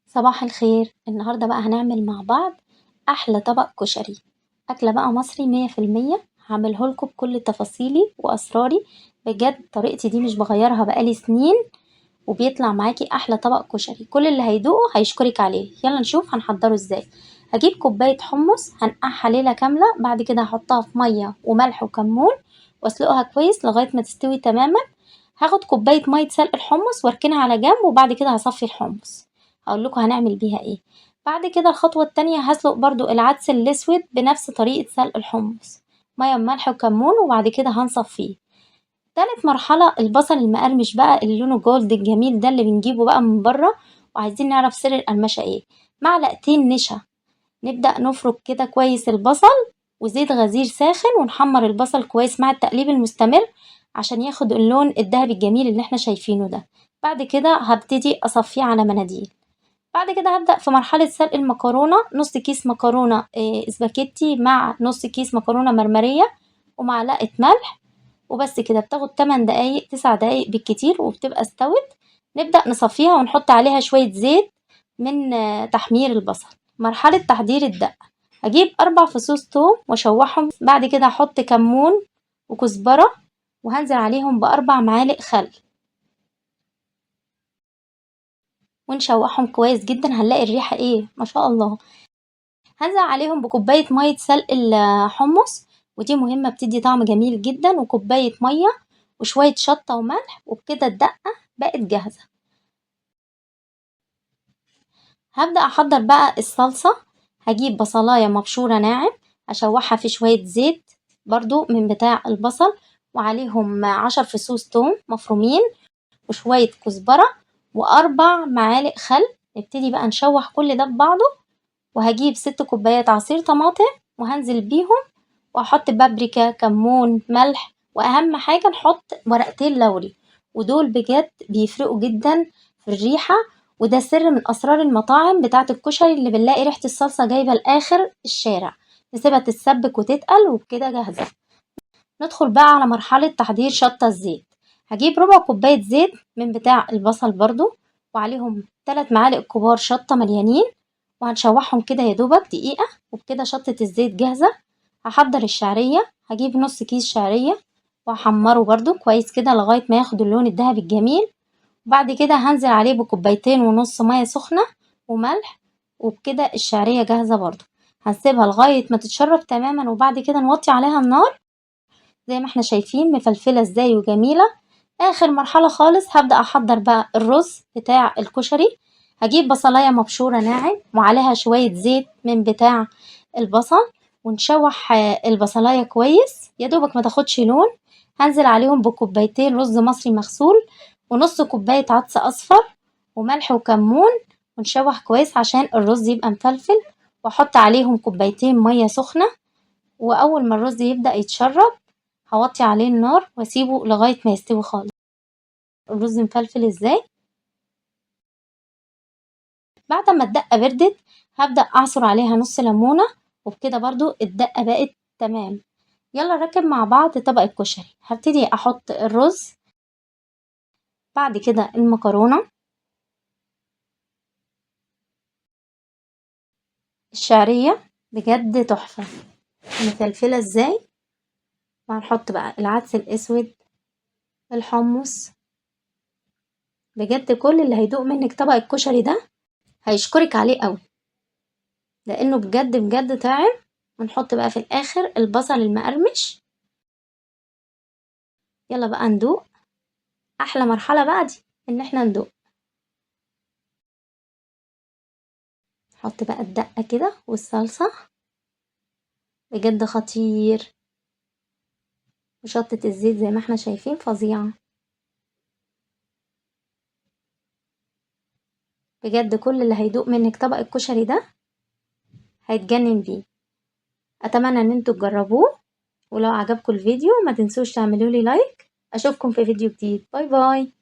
صباح الخير. النهاردة بقى هنعمل مع بعض أحلى طبق كشري، أكلة بقى مصري 100%. هعمله لكم بكل تفاصيلي وأسراري، بجد طريقتي دي مش بغيرها بقالي سنين، وبيطلع معاكي أحلى طبق كشري، كل اللي هيدوقه هيشكرك عليه. يلا نشوف هنحضره ازاي. هجيب كوباية حمص هنقعها ليلة كاملة، بعد كده هحطها في مية وملح وكمون واسلقها كويس لغاية ما تستوي تماما. هاخد كوباية مية سلق الحمص واركنها على جنب، وبعد كده هصفي الحمص هقول لكم هنعمل بيها ايه. بعد كده الخطوة التانية هسلق برضو العدس الاسود بنفس طريقة سلق الحمص، مية وملح وكمون، وبعد كده هنصفيه. تالت مرحلة البصل المقرمش بقى اللي لونه جولد الجميل ده اللي بنجيبه بقى من بره، وعايزين نعرف سر القرمشة ايه. معلقتين نشا، نبدأ نفرك كده كويس البصل، وزيت غزير ساخن، ونحمر البصل كويس مع التقليب المستمر عشان ياخد اللون الذهبي الجميل اللي احنا شايفينه ده. بعد كده هبتدي اصفيه على مناديل. بعد كده هبدأ في مرحلة سلق المكرونة، نص كيس مكرونة سباكيتي مع نص كيس مكرونة مرمرية ومعلقة ملح، وبس كده. بتاخد 8 دقايق 9 دقايق بالكتير وبتبقى استوت. نبدأ نصفيها ونحط عليها شوية زيت من تحمير البصل. مرحلة تحضير الدقة، هجيب 4 فصوص توم واشوحهم، بعد كده هحط كمون وكزبرة، وهنزل عليهم ب4 معالق خل، ونشوحهم كويس جدا. هنلاقي الريحة ايه ما شاء الله. هنزل عليهم بكوباية مية سلق الحمص، ودي مهمة بتدي طعم جميل جدا، وكوباية مية وشوية شطة وملح، وبكده الدقة بقت جاهزة. هبدأ احضر بقى الصلصة. هجيب بصلاية مبشورة ناعم، اشوحها في شوية زيت برضو من بتاع البصل، وعليهم 10 فصوص توم مفرومين وشوية كزبرة و4 معالق خل. نبتدي بقى نشوح كل ده ببعضه، وهجيب 6 كوبايات عصير طماطم وهنزل بيهم، وهحط بابريكا، كمون، ملح، واهم حاجة نحط ورقتين لوري، ودول بجد بيفرقوا جدا في الريحة، وده سر من اسرار المطاعم بتاعة الكشري اللي بنلاقي ريحة الصلصة جايبة لاخر الشارع. نسيبها تتسبك وتتقل، وبكده جاهزة. ندخل بقى على مرحلة تحضير شطة الزيت. هجيب ربع كوباية زيت من بتاع البصل برضو، وعليهم 3 معالق كبار شطة مليانين، وهنشوحهم كده يا دوبك دقيقة، وبكده شطة الزيت جاهزة. هحضر الشعرية. هجيب نص كيس شعرية وهحمره برضو كويس كده لغاية ما ياخد اللون الذهبي الجميل، وبعد كده هنزل عليه بكوبايتين ونص مية سخنة وملح، وبكده الشعرية جاهزة برضو. هنسيبها لغاية ما تتشرب تماما، وبعد كده نوطي عليها النار زي ما احنا شايفين مفلفلة ازاي وجميلة. اخر مرحلة خالص هبدأ احضر بقى الرز بتاع الكشري. هجيب بصلاية مبشورة ناعم وعليها شوية زيت من بتاع البصل، ونشوح البصلاية كويس يا دوبك ما تاخدش لون. هنزل عليهم بكوبايتين رز مصري مغسول ونص كوباية عدس اصفر وملح وكمون، ونشوح كويس عشان الرز يبقى مفلفل، واحط عليهم كوبايتين مية سخنة، واول ما الرز يبدأ يتشرب هوطي عليه النار واسيبه لغاية ما يستوي خالص. الرز مفلفل ازاي. بعد ما الدقة بردت هبدأ اعصر عليها نص ليمونة، وبكده برضو الدقة بقت تمام. يلا نركب مع بعض طبق الكشري. هبتدي احط الرز، بعد كده المكرونة، الشعرية بجد تحفة مفلفلة ازاي، وهنحط بقى العدس الاسود، الحمص. بجد كل اللي هيدوق منك طبق الكشري ده هيشكرك عليه قوي، لانه بجد بجد طعم. ونحط بقى في الاخر البصل المقرمش. يلا بقى ندوق. احلى مرحلة بقى دي ان احنا ندوق. نحط بقى الدقة كده والصلصة، بجد خطير. وشطة الزيت زي ما احنا شايفين فظيعة بجد. كل اللي هيدوق منك طبق الكشري ده هيتجنن بيه. اتمنى ان انتوا تجربوه، ولو عجبكم الفيديو ما تنسوش تعملوا لي like. اشوفكم في فيديو جديد. bye bye.